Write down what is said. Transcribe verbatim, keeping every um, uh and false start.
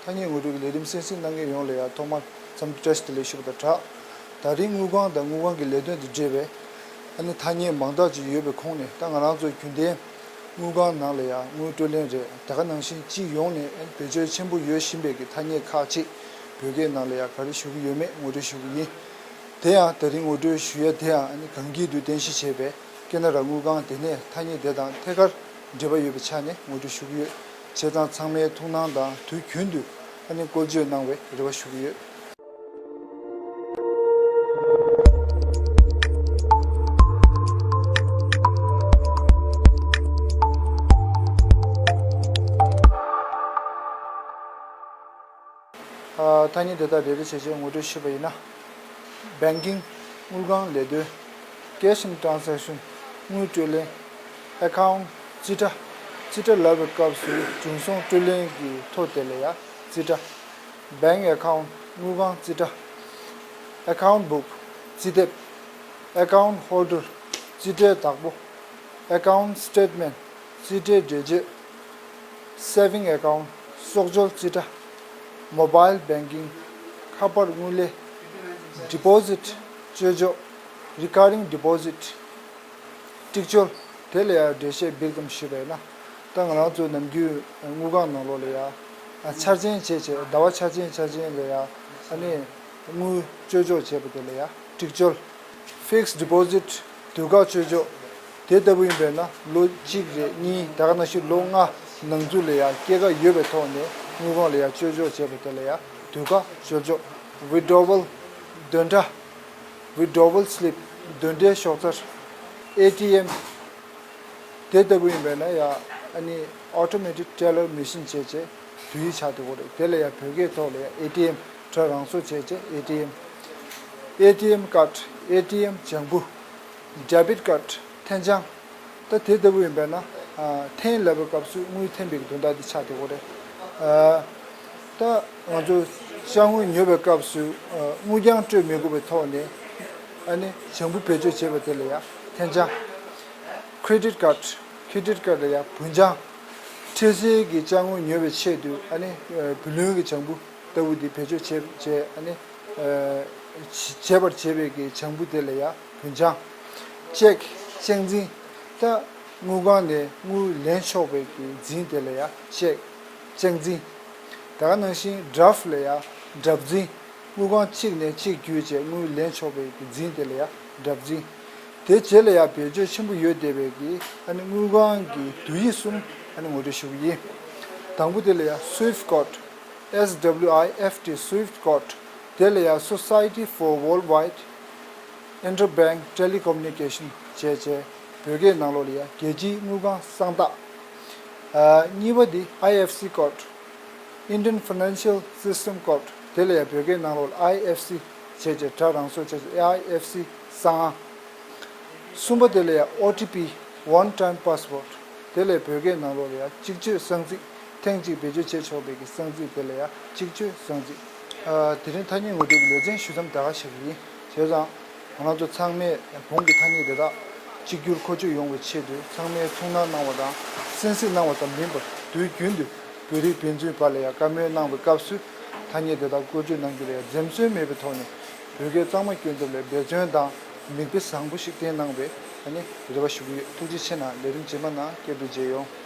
ཐ་སྙད་ངོ་སྤྲོད་ཀྱི་ལས་རིམ་གསན་གཟིགས་གནང་མཁན་ཡོངས་ལ་ཡང་ཐོག་མར་འཚམས་འདྲི་བཀྲ་ཤིས་བདེ་ལེགས་ཞུ་བ་དང་སྦྲགས། ད་རིང་དངུལ་ཁང་དང་དངུལ་ཁང་གི་ལས་དོན་དང་འབྲེལ་བའི་ཨ་ནི་ཐ་སྙད་མང་དག་ཅིག་ཡོད་པའི་ཁོངས་ནས། ད་ང་རང་ཚོའི་རྒྱུན་ལྡན་དངུལ་ཁང་ནང་ལ་ཡང་དངུལ་སྤྲོད་ལེན་རེད། དེ་ག་ནང་བཞིན་སྤྱི་ཡོངས་ནས་ཨ་ནི་བེད་སྤྱོད་ཆེན་པོ་ཡོད་བཞིན་པའི་གི་ཐ་སྙད་ཁག་ཅིག་བོད་སྐད་ནང་ལ་ཡང་ག་རེ་ཞུ་གི་ཡོད་མེད་ངོ་སྤྲོད་ཞུ་གི་ཡིན། དེ་ཡང་ད་རིང་ངོ་སྤྲོད་ཞུ་ཡ་དེ་ཡང་ཨ་ནི་གངས་སྐྱིད་དུ་རྟེན་གཞི་བྱས་པའི་ཀེ་ན་ར་དངུལ་ཁང་དེ་ནས་ཐ་སྙད་དེ་དང་ཐད་ཀར་འབྲེལ་བ་ཡོད་པའི་ཆ་ནས་ངོ་སྤྲོད་ཞུ་གི་ཡོད། བྱས་ཙང་ཚང་མའི་ཐུགས་སྣང་དང་དུས་རྒྱུན་དུ་ཨ་ནི་བཀོལ་སྤྱོད་གནང་བའི་རེ་བ་ཞུ་གི་ཡོད། ཨ། ཐ་སྙད་དེ་དག་རེ་རེ་བྱས་བྱས་ངོ་སྤྲོད་ཞུས་པ་ཡིན་ན། Banking། དངུལ་ཁང་ལས་དོན། Cash and Transaction། དངུལ་སྤྲོད་ལེན། Account། རྩིས་ཁྲ། རྩིས་ཁྲ་ལབ་པའི་སྐབས་སུ་བྱུང་སོང་སྤྲོད་ལེན་གྱི་ཐོ་དེ་ལ་ཡང་རྩིས་ཁྲ། Bank Account། དངུལ་ཁང་རྩིས་ཁྲ། Account Book། རྩིས་དེབ། Account Holder། རྩིས་ཁྲའི་བདག་པོ། Account Statement། རྩིས་ཁྲའི་འགྲེལ་བརྗོད། Saving Account། གསོག་འཇོག་རྩིས་ཁྲ། Mobile Banking། ཁ་པར་དངུལ་ལས། Deposit། བཅོལ་འཇོག Recurring Deposit། སྒྲིག་བཅོལ། དེ་ལ་ཡང་འགྲེལ་བཤད་སྦིར་ཙམ་ཞུས་པ་ཡིན་ན། ད་ང་རང་ཚོ་ནམ་རྒྱུན་དངུལ་ཁང་ནང་ལོགས་ལ་ཡང་འཆར་ཅན་བྱས་བྱས། ཟླ་བ་འཆར་ཅན་འཆར་ཅན་ལ་ཡང་ཨ་ནི་དངུལ་བཅོལ་འཇོག་བྱས་པ་དེ་ལ་ཡང་སྒྲིག་བཅོལ། Fixed Deposit། དུས་བཀག་བཅོལ་འཇོག་དེ་ལྟ་བུ་ཡིན་པས་ན་ལོ་གཅིག་རེ་གཉིས། དེ་ག་ནང་བཞིན་ལོ་ལྔ་ནང་ཚུད་ལ་ཡང་སྐྱེད་ཀ་ཡོད་པའི་ཐོག་ནས་དངུལ་ཁང་ལ་ཡང་བཅོལ་འཇོག་བྱས་པ་དེ་ལ་ཡང་དུས་བཀག་བཅོལ་འཇོག Withdrawal། འདོན་ཁྲ། Withdrawal Slip། འདོན་ཁྲའི་ཤོག་ཚར། ཨེ་ཊི་ཨེམ། དེ་ལྟ་བུ་ཡིན་པས་ན་ཡང་ཨ་ནི་Automatic Teller Machine བྱས་བྱས་དུས་ཡིག་ཆགས་འདུག་གོ་རེད། དེ་ལ་ཡང་བོད་སྐད་ཐོག་ལ་ཡང་ཨེ་ཊི་ཨེམ། ཁྲ་རང་བཟོ་བྱས་བྱས་ཨེ་ཊི་ཨེམ། ཨེ་ཊི་ཨེམ་ཀཌ། ཨེ་ཊི་ཨེམ་ལྗང་བུ། Debit Card། འཐེན་བྱང་། ད་དེ་ལྟ་བུ་ཡིན་པས་ན། ཨ། འཐེན་ལབ་པའི་སྐབས་སུ་དངུལ་འཐེན་པའི་དོན་དག་འདི་ཆགས་བསྡད་ཡོད་རེད། ཨ། ད་ང་ཚོ་ཅ་དངོས་ཉོ་བའི་སྐབས་སུ། ཨ། དངུལ་རྐྱང་སྤྲོད་མི་དགོས་པའི་ཐོག་ནས་ཨ་ནི་ལྗང་བུ་བེད་སྤྱོད་བྱས་པ་དེ་ལ་ཡང་འཐེན་བྱང་། Credit Card། Credit Card ལ་ཡང་བུན་བྱང་། འཕྲལ་སེལ་གྱི་ཅ་དངོས་ཉོ་བའི་ཆེད་དུ་ཨ་ནི། ཨ། བུ་ལོན་གྱི་ལྗང་བུ་ལྟ་བུ་འདི་བེད་སྤྱོད་བྱས་བྱས་ཨ་ནི། ཨ། བྱེད་པར་བྱེད་པའི་གི་ལྗང་བུ་དེ་ལ་ཡང་བུན་བྱང་། Cheque། ཅེག་འཛིན། ད་དངུལ་ཁང་ནས་དངུལ་ལེན་ཆོག་པའི་གི་འཛིན་དེ་ལ་ཡང་ཅེག་ཅེག་འཛིན། ད་ག་ནང་བཞིན་Draft ལ་ཡང་ཌབ་འཛིན། དངུལ་ཁང་གཅིག་ནས་གཅིག་བརྒྱུད་བྱས་དངུལ་ལེན་ཆོག་པའི་གི་འཛིན་དེ་ལ་ཡང་ཌབ་འཛིན། དེ་རྗེས་ལ་ཡང་བེད་སྤྱོད་ཆེན་པོ་ཡོད་བསྡད་པའི་གི་ཨ་ནི་དངུལ་ཁང་གི་བསྡུས་ཡིག་གསུམ་ཨ་ནི་ངོ་སྤྲོད་ཞུ་གི་ཡིན། དང་པོ་དེ་ལ་ཡང་Swift Code། S W I F T Swift Code། དེ་ལ་ཡང་Society for Worldwide Interbank Telecommunication བྱས་བྱས་བོད་སྐད་ནང་ལོགས་ལ་ཡང་རྒྱལ་སྤྱིའི་དངུལ་ཁང་གསང་རྟགས། ཨ། གཉིས་པ་འདི་I F C Code། Indian Financial System Code། དེ་ལ་ཡང་བོད་སྐད་ནང་ལོགས་ལ་I F C བྱས་བྱས་སྒྲ་རང་སོར་བྱས་བྱས་I F C གསང་ཨང་། གསུམ་པ་དེ་ལ་ཡང་O T P། One Time Password། དེ་ལས་བོད་སྐད་ནང་ལོགས་ལ་ཡང་གཅིག་སྤྱོད་གསང་ཚིག་ཐེངས་གཅིག་བེད་སྤྱོད་བྱེད་ཆོག་པའི་གི་གསང་ཚིག་དེ་ལ་ཡང་གཅིག་སྤྱོད་གསང་ཚིག་ཨ། དེ་རིང་ཐ་སྙད་ངོ་སྤྲོད་ཀྱི་ལེ་ཚན་ཞུ་མཚམས་ད་ག་བཞག་གི་ཡིན། བྱས་ཙང་ང་རང་ཚོ་ཚང་མས་གོང་གི་ཐ་སྙད་དེ་དག་གཅིག་གྱུར་མཁོ་སྤྱོད་ཡོང་བའི་ཆེད་དུ་ཚང་མས་ཐུགས་སྣང་གནང་བ་དང་། གསན་གཟིགས་གནང་བ་ཙམ་མིན་པར་དུས་རྒྱུན་དུ་བོད་རིགས་ཕན་ཚུན་བར་ལ་ཡང་བཀའ་མོལ་གནང་བའི་སྐབས་སུ་ཐ་སྙད་དེ་དག་བཀོལ་སྤྱོད་གནང་རྒྱུ་ལ་ཡང་འཛེམ་ཟོན་མེད་པའི་ཐོག་ནས་བོད་སྐད་གཙང་མ་སྐྱོན་ཐབས་ལ་འབད་བརྩོན་དང་མིག་དཔེ་བཟང་པོ་ཞིག་བསྟན་གནང་བའི་ཨ་ནི་རེ་བ་ཞུ་གི་ཡོད། ཐུགས་རྗེ་ཆེ་གནང་། ལས་རིམ་རྗེས་མ་ནང་བསྐྱར་དུ་མཇལ་ཡོང་།